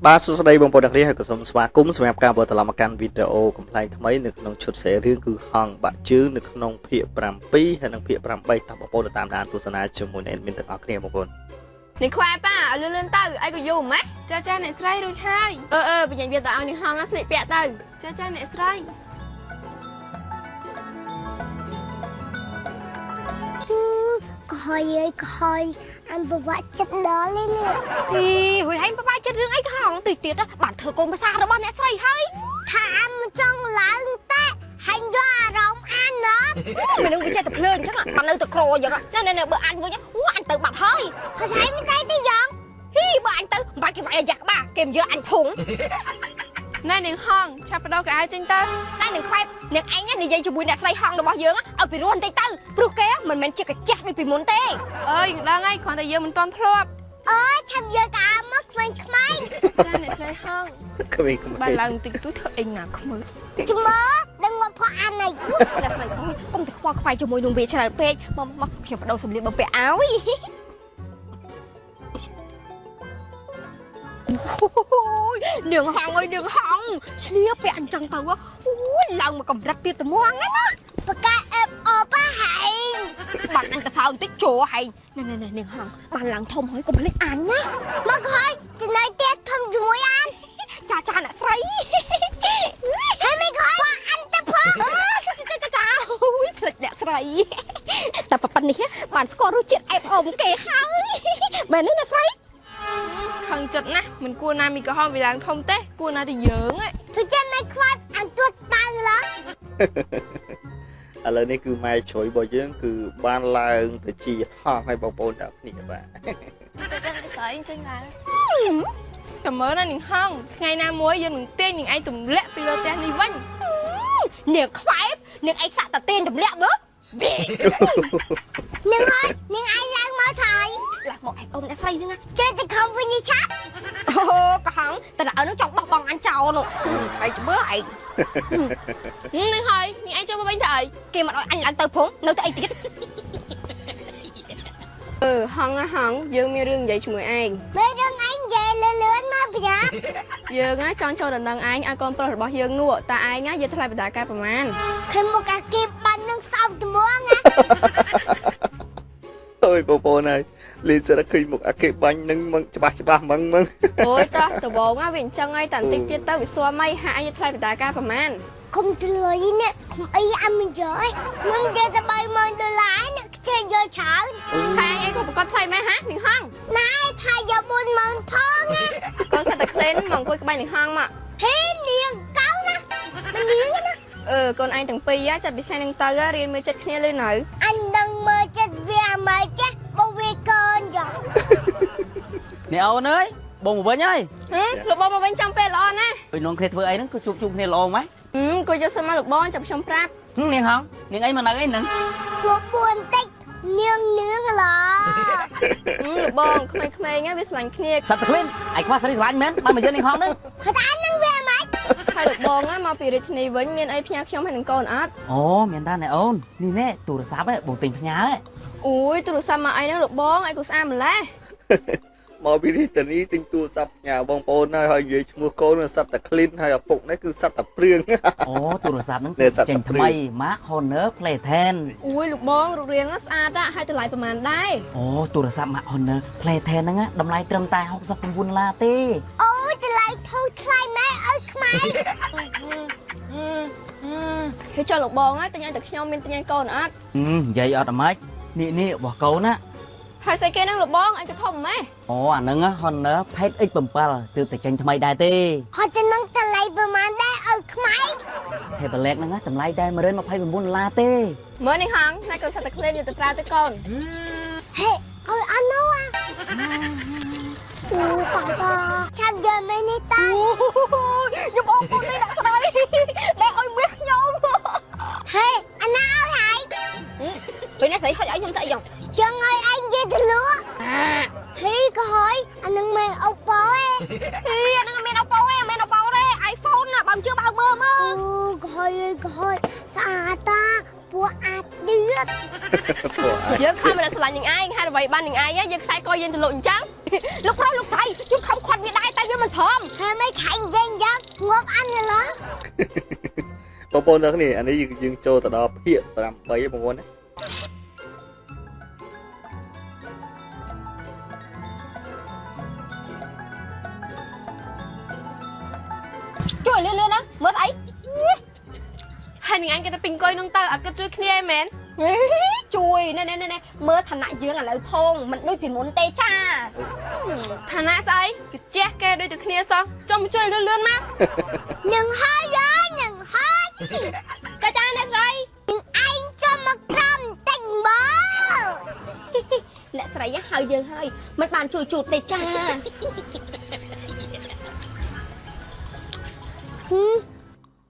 បាទសួស្តីបងប្អូនទាំងគ្នាហើយក៏សូមស្វាគមន៍សម្រាប់ការវិលត្រឡប់មកកាន់វីដេអូកំប្លែងថ្មីនៅក្នុងឈុតសេរីរឿងគឺហង្សបាក់ជើងនៅក្នុងភាគ7ហើយនិងភាគ8តោះបងប្អូនទៅតាមដានទស្សនាជាមួយនឹង admin ទាំងអស់គ្នាបងប្អូន នេះខ្វែប៉ាឲ្យលឿនលឿនទៅអីក៏យូរម៉េះ ចាចាអ្នកស្រីរួចហើយ អឺអឺបញ្ញាវាទៅឲ្យនេះហងស្លៀកពាក់ទៅ ចាចាអ្នកស្រី ក្រហយអើយក្រហយអានពិបាកចិត្តដល់នេះនេះ អីហួយហែងបបាយចិត្តរឿងអីខងតិចទៀតបានធ្វើកូនភាសារបស់អ្នកស្រីហើយ ថាអានមិនចង់ឡើងតែហាញ់យកអារម្មណ៍អានណា មិននឹងវាចេះតែភ្លើអញ្ចឹងបាននៅតែក្រអញ្ចឹងណែណែបើអញវិញអូអញទៅបាត់ហើយ ហើយថៃមិនតែទេយ៉ាង ហ៊ីបើអញទៅមិនបាច់គេវាយអាយ៉ាក្បាលគេមិនយកអញធុង ណែនាងហងឆាប់បដោកៅអៅចេញទៅ តែនឹងខ្វែបនឹងឯងនិយាយជាមួយអ្នកស្រីហងរបស់យើងឲ្យពីរោះបន្តិចទៅព្រោះគេមិនមែនជាកាចាស់ដូចពីមុនទេ អើយដឹងហើយគ្រាន់តែយើងមិនទាន់ធ្លាប់ អើយឆាប់យកអាមកក្មេងក្មេង ចាអ្នកស្រីហង ក្មេងៗ បានឡើងតិចតួចធ្វើអីណាខ្មើ ជំមើដឹងមកផកអាននេះ អ្នកស្រីតូចកុំទៅខ្វល់ខ្វាយជាមួយនឹងវាច្រើនពេកមកមកខ្ញុំបដូរសម្លៀកបំពាក់ឲ្យ នាងហងអើយនាងហងស្លៀកពាក់អញ្ចឹងទៅអូយឡើងមកកម្រិតទៀតត្មងណា បកាអេបអបហែង បានអញកសោបន្តិចចូលហែងណែណែណែនាងហងបានឡើងធំហើយកុំភ្លេចអញណា មកក្រហយចំណៃទៀតធំជាមួយអាន ចាចាអ្នកស្រី ហើយមិនក្រហយអានទៅផង ចាចាចាចាអូយភ្លេចអ្នកស្រីតែប៉ុណ្នេះបានស្គាល់រសជាតិអែបអមគេហើយមែនទេអ្នកស្រី ខឹងចិត្តណាស់មិនគួរណាមីក្រហមវាឡើងធំទេគួរណាតែយើងឯង ធ្វើចេះមិនខ្វាត់អានទួតបាំងឡោះ ឥឡូវនេះគឺម៉ែជ្រុយរបស់យើងគឺបានឡើងទៅជាហង្សហើយបងប្អូនទាំងគ្នាបាទ ចាចាអ្នកស្រីចេញឡើងចាំមើលណានាងហងថ្ងៃណាមួយយើងនឹងទាញនាងឯងទម្លាក់ពីលើផ្ទះនេះវិញ នាងខ្វែបនាងឯងសាក់តាទានទម្លាក់មើល នាងហើយនាងឯងឡើងមកថយ ឡើងមកអែបអមអ្នកស្រីហ្នឹង ចេះតែខំវិញនេះឆាប់ អូកុហងតើអើនឹងចង់បោះបង់អញចោលនោះហើយជមើឯង នឹងហើយនេះឯងចូលមកវិញទៅអី គេមកឲ្យអញឡើងទៅផងនៅទៅអីទៀត អឺហងហងយើងមានរឿងនិយាយជាមួយឯង ពេលរឿងឯងនិយាយលឿនៗមកប្រញាប់ យើងចង់ចូលដណ្ដឹងឯងឲ្យកូនប្រុសរបស់យើងនោះតែឯងយកថ្លៃបដាកែប្រមាណ ឃើញមកអាគីបាននឹងសោកត្មងណា អើយបងប្អូនហើយលីសិតតែឃើញមុខអាគេបាញ់នឹងមកច្បាស់ច្បាស់ហ្មងហ្មង អូយតោះដបងវាអញ្ចឹងហើយតែបន្តិចទៀតទៅវាស៊ាំហើយហាក់ឯងយកថ្លៃបដាកែប្រមាណ គុំទលុយនេះគុំអីអាមិនយកឯងនឹងយកតែ30000ដុល្លារនេះខ្ជិលយកច្រើន ហើយឯងក៏ប្រកបថ្លៃម៉េះហានាងហង ណែថាយក40000ផងណា កូនសិតតែក្លែនមកអង្គុយក្បែរនាងហងមក ហេនាងកៅណាមិននាងណា អឺកូនឯងទាំងពីរចាប់ពីថ្ងៃហ្នឹងទៅរៀនមើលចិត្តគ្នាលឺនៅ អញនឹងមើលចិត្តវាមិនចេះបើវាកូនយក អ្នកអូនអើយបងមកវិញហើយ លោកបងមកវិញចាំពេលល្អណាស់ ពេលនងគ្នាធ្វើអីហ្នឹងគឺជួបជួបគ្នាល្អម៉េច គួរយកសិនមកលោកបងចាំខ្ញុំប្រាប់ នាងហងនាងអីមកនៅអីហ្នឹង សួរពួនតិចនាងនាងឡ លោកបងក្មេងៗវាស្រឡាញ់គ្នា សត្វតក្លិនឯងខ្វះស្រីស្រឡាញ់មែនបានមកយើងនាងហងហ្នឹង ហើយតែអញនឹងវាមិន ហើយលោកបងមកពីរាជធានីវិញមានអីផ្ញើខ្ញុំហើយនឹងកូនអត់ អូមានតាអ្នកអូននេះណែទូរស័ព្ទហ៎បងទិញផ្ញើហ៎ អូយទូរស័ព្ទមកអីហ្នឹងលោកបងអីក៏ស្អាតម្លេះ មកពីរាជធានីទិញទូរស័ព្ទផ្ញើបងប្អូនហើយហើយនិយាយឈ្មោះកូនសត្វតាក្លីនហើយឪពុកនេះគឺសត្វតាព្រឿង អូទូរស័ព្ទហ្នឹង នេះសត្វ ចេញថ្មី Mark Honor Play 10 អូយលោកបងរូបរាងស្អាតហើយតម្លៃប្រហែលដែរ អូទូរស័ព្ទ Mark Honor Play 10ហ្នឹងតម្លៃត្រឹមតែ69ដុល្លារទេ អូយតម្លៃធូរថ្លៃម៉ែឲ្យខ្មែរ គេចុះលោកបងទិញឲ្យតែខ្ញុំមានទិញឲ្យកូនអត់ និយាយអត់អាម៉េចនេះនេះរបស់កូនណា ហើយស្អីគេហ្នឹងលោកបងអញក៏ធំម៉េះ អូអាហ្នឹង Honor Pad X7 ទើបតែចេញថ្មីដែរទេ ហើយទៅនឹងតម្លៃប្រហែលដែរឲ្យខ្មែរ Tablet ហ្នឹងតម្លៃតែ129ដុល្លារទេ មើលនេះហងណែកូនសត្វតែក្លេមយកទៅប្រើទៅកូន ហេឲ្យអញនោះអាអូសាតាឆាប់យកមេនេះតា ខ្ញុំអរគុណនេះអ្នកស្រីដែលឲ្យមាសខ្ញុំ ហេអាណាឲ្យហើយ ពេលអ្នកស្រីហុចឲ្យខ្ញុំទៅអីយ៉ាង ចង់ឲ្យឯងនិយាយទៅលក់ហេក៏ហើយអានឹងមិនអូប៉ឯង ហីអាហ្នឹងអត់មានអូប៉ូទេអត់មានអូប៉ូទេ iPhone ណាបើមិនជឿបើកមើលមើល អូក៏ហើយក៏ហើយស្អាតតាពួកអាទៀត ពួកអាច យើងខំមិនស្រឡាញ់នឹងឯងហើយអ្វីបាននឹងឯងយើងខ្សែកយើងទៅលក់អញ្ចឹង លោកប្រុសលោកស្រីខ្ញុំខំខាត់វាដែរតែវាមិនព្រម មិនឆាញ់យើងយើងងាប់អានឡើ បងប្អូនទាំងគ្នាអានេះយើងចូលទៅដល់ភាគ8បងប្អូនណា ជួយលឿនលឿនណាមើលស្អី ហើយនឹងឯងគេទៅពីអង្គុយនឹងទៅអត់គិតជួយគ្នាឯងមែន ជួយណែណែណែមើលឋានៈយើងឥឡូវផងមិនដូចពីមុនទេចា ឋានៈស្អីគេជះគេដូចតែគ្នាសោះចុះមកជួយលឿនលឿនមក នឹងហើយនឹងហើយ ចាចាអ្នកស្រី នឹងឯងចូលមកក្រោមតិចមើល អ្នកស្រីហៅយើងហើយមិនបានជួយជូតទេចា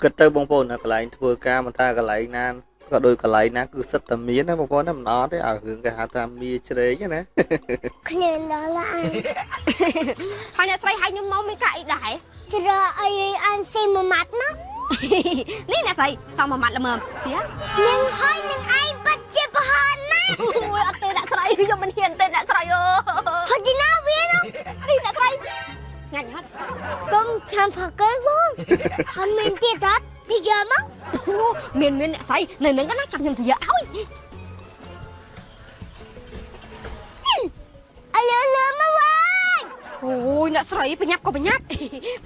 គិតទៅបងប្អូនណាកន្លែងធ្វើការមិនថាកន្លែងណាក៏ដូចកន្លែងណាគឺសិតតែមានណាបងប្អូនណាមិនអត់ទេឲ្យរឿងគេហៅថាមាជ្រែកណា គ្នាដល់ឡាអញ ហើយអ្នកស្រីហៅខ្ញុំមកមានការអីដែរ ជ្រើអីអនស៊ីមួយម៉ាត់មក នេះអ្នកស្រីសំមួយម៉ាត់ល្មមសៀ នឹងហើយនឹងឯងពិតជាប្រហែលណាស់ អូយអត់ទេអ្នកស្រីខ្ញុំមិនហ៊ានទេអ្នកស្រីអើ ហត់ទីណាវានោះ នេះអ្នកស្រីងាញ់ហត់ បងចាំផកែបងហើយមានទៀតអត់ទីយកមក មានមានអ្នកស្រីនៅនឹងណាចាំខ្ញុំទៅយកឲ្យ អើលឺលឺមកវិញ អូយអ្នកស្រីប្រញាប់ក៏ប្រញាប់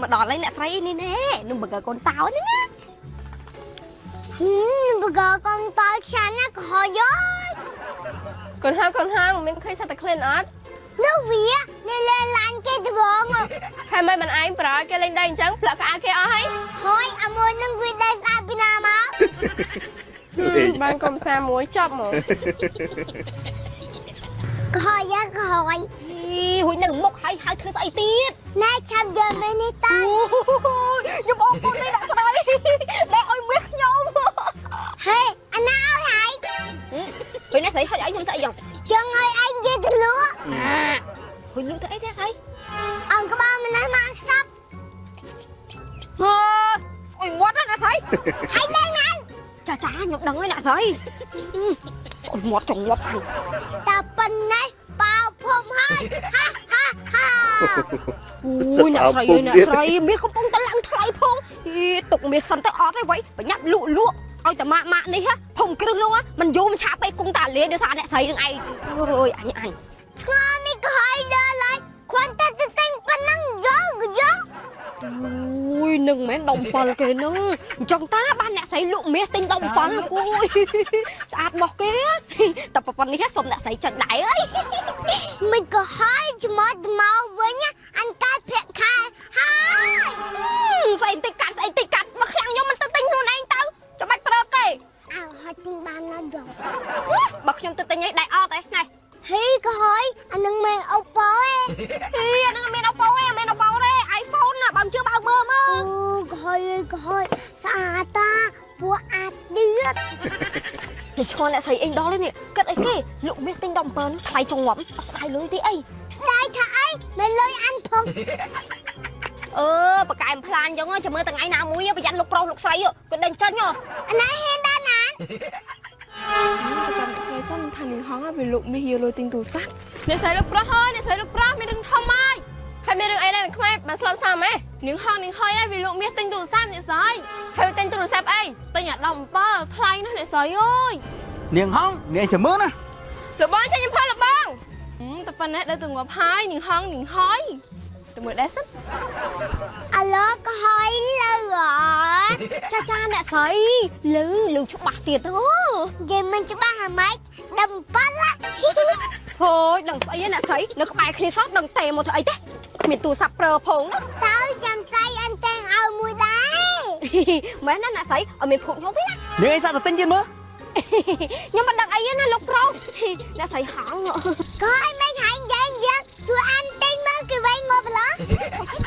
មកដល់ហើយអ្នកស្រីនេះណែនឹងបង្កើកូនតោនេះណា ហឹមបកកងតោឆានណាក៏ហើយ កូនហាងកូនហាងមានឃើញសត្វតែក្លិនអត់ នោះវានៅលើឡានគេដបង ហើយមិនបានឯងប្រើគេលេងដៃអញ្ចឹងផ្លាក់ក្អាគេអស់ហើយ ហើយអាមួយនឹងវាដែរស្អាតពីណាមក បានកុំសាមួយចប់ហ្មង ក៏ហើយក៏ហើយ រួចនៅមុខហើយហើយធ្វើស្អីទៀត ណែឆាប់យកមេនេះតើ ខ្ញុំអរគុណនេះអ្នកស្រីដែលឲ្យមាសខ្ញុំ ហេអាណាឲ្យហើយ ពេលអ្នកស្រីហុចឲ្យខ្ញុំទៅអីយ៉ាង ចង់ឲ្យឯងនិយាយទៅលក់ ហុចលក់ទៅអីអ្នកស្រី អង្គក្បាលម្នេះមកខ្សឹប ហឺស្អុយមាត់ណាអ្នកស្រី ហើយដឹងណា ចាចាខ្ញុំដឹងហើយអ្នកស្រីស្អុយមាត់ចង់ងាប់អញ តែប៉ុណ្ណេះប៉ាវភុំហើយហាហាហា អូយអ្នកស្រីអ្នកស្រីមាសកំពុងតែឡើងថ្លៃផងអីទុកមាសសិនទៅអត់ហើយវ៉ៃប្រញាប់លក់លក់ឲ្យតែម៉ាក់ម៉ាក់នេះភុំគ្រឹះនោះមិនយូរមិនឆាប់ពេកគង់តាលាដោយសារអ្នកស្រីនឹងឯងអើយអញអញ ឆ្ងល់មីក៏ហើយដល់ហើយគ្រាន់តែទៅទិញប៉ុណ្ណឹងយកយក អូយនឹងមិនមែនដុំ7គេនឹងអញ្ចឹងតាបានអ្នកស្រីលក់មាសទិញដុំ7អូយស្អាតរបស់គេតែប៉ុណ្នេះសុំអ្នកស្រីចុចដៃអើយ មិនក៏ហើយច្មត់មកវិញអញកាត់ភក្ខែហើយ ស្អីតិចកាត់ស្អីតិចកាត់មកខ្លាំងខ្ញុំមិនទៅទិញខ្លួនឯងទៅចាំបាច់ប្រើគេ អើហើយទិញបានណាស់យក បើខ្ញុំទៅទិញឯងដៃអត់ឯណែ ហីក៏ហើយអានឹងមិនអូប៉ូឯង ហីអានឹងមានអូប៉ូឯងមានអូប៉ូទេ iPhone ណាបើមិនជឿបើមើលមើល អូក៏ហើយក៏ហើយស្អាតតាពួកអាទៀត ខ្ញុំឆ្ងល់អ្នកស្រីអេងដល់នេះគិតអីគេលក់មាសទិញ17ថ្លៃចង់ងាប់អត់ស្ដាយលុយទីអី ស្ដាយថាអីមិនលុយអានផង អឺបកកែមផ្លានអញ្ចឹងចាំមើលថ្ងៃណាមួយប្រយ័ត្នលោកប្រុសលោកស្រីក៏ដេញចេញ អាណាហ៊ានដល់ណា ចាំអ្នកស្រីទៅថានាងហងវាលុកមាសយកលុយទិញទូរស័ព្ទអ្នកស្រីលោកប្រុសហើយអ្នកស្រីលោកប្រុសមានរឿងធំហើយហើយមានរឿងអីដែរនឹងខ្មែរបានស្លន់សាម៉េនាងហងនាងហយហើយវាលុកមាសទិញទូរស័ព្ទអ្នកស្រីហើយទិញទូរស័ព្ទអីទិញអា17ថ្លៃណាស់អ្នកស្រីអើយ នាងហងនាងចាំមើលណា លោកបងចេញខ្ញុំផលលោកបងតែប៉ុណ្ណេះដល់ទៅងាប់ហើយនាងហងនាងហយទៅមើលដែរសិន អាឡូក៏ហើយលើអត់ ចាចាអ្នកស្រីលឺលឺច្បាស់ទៀតអូ និយាយមិនច្បាស់ហ្មងដំប៉ាឡា ហូយដឹងស្អីអ្នកស្រីនៅក្បែរគ្នាសោះដឹងទេមកធ្វើអីទេគ្មានទូរស័ព្ទប្រើផងណា តើចាំស្អីអនទាំងឲ្យមួយដែរ មែនណាអ្នកស្រីអត់មានភពខ្ញុំទេណា នាងឯងសាក់ទៅទិញទៀតមើល ខ្ញុំមិនដឹងអីទេណាលោកប្រុសអ្នកស្រីហង ក៏ឲ្យមិនហាញយើងយើងជួយអានទិញមើលគេវិញមកប្លោះ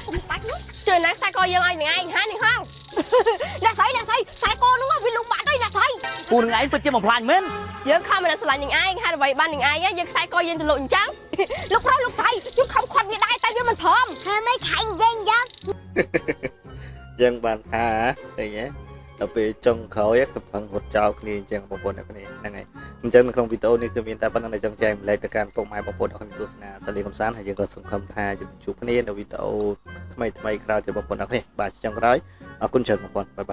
កុំបាច់នោះ ជួយណាខ្សែកយើងឲ្យនាងឯងហានាងហង អ្នកស្រីអ្នកស្រីខ្សែកនោះវាលុបបាត់ហើយអ្នកស្រី ពូនឹងឯងពិតជាបំផ្លាញមែន យើងខំមិនស្រឡាញ់នាងឯងហើយអ្វីបាននាងឯងយើងខ្សែកយើងទៅលុកអញ្ចឹង លោកប្រុសលោកស្រីខ្ញុំខំខាត់វាដែរតែវាមិនព្រម ហើយមិនឆាញ់យើងយើង ចឹងបានថាឃើញទេ ដល់ពេលចុងក្រោយកំផឹងរត់ចោលគ្នាអញ្ចឹងបងប្អូនអ្នកគ្នាហ្នឹងហើយអញ្ចឹងនៅក្នុងវីដេអូនេះគឺមានតែប៉ុណ្្នឹងដែលចង់ចែកម្លែកទៅកាន់ពុកម៉ែបងប្អូនអរគ្នាទស្សនាសាលីកំសាន្តហើយយើងក៏សង្ឃឹមថាយើងនឹងជួបគ្នានៅវីដេអូថ្មីថ្មីក្រោយទៀតបងប្អូនអរគ្នាបាទចុងក្រោយអរគុណច្រើនបងប្អូន bye bye.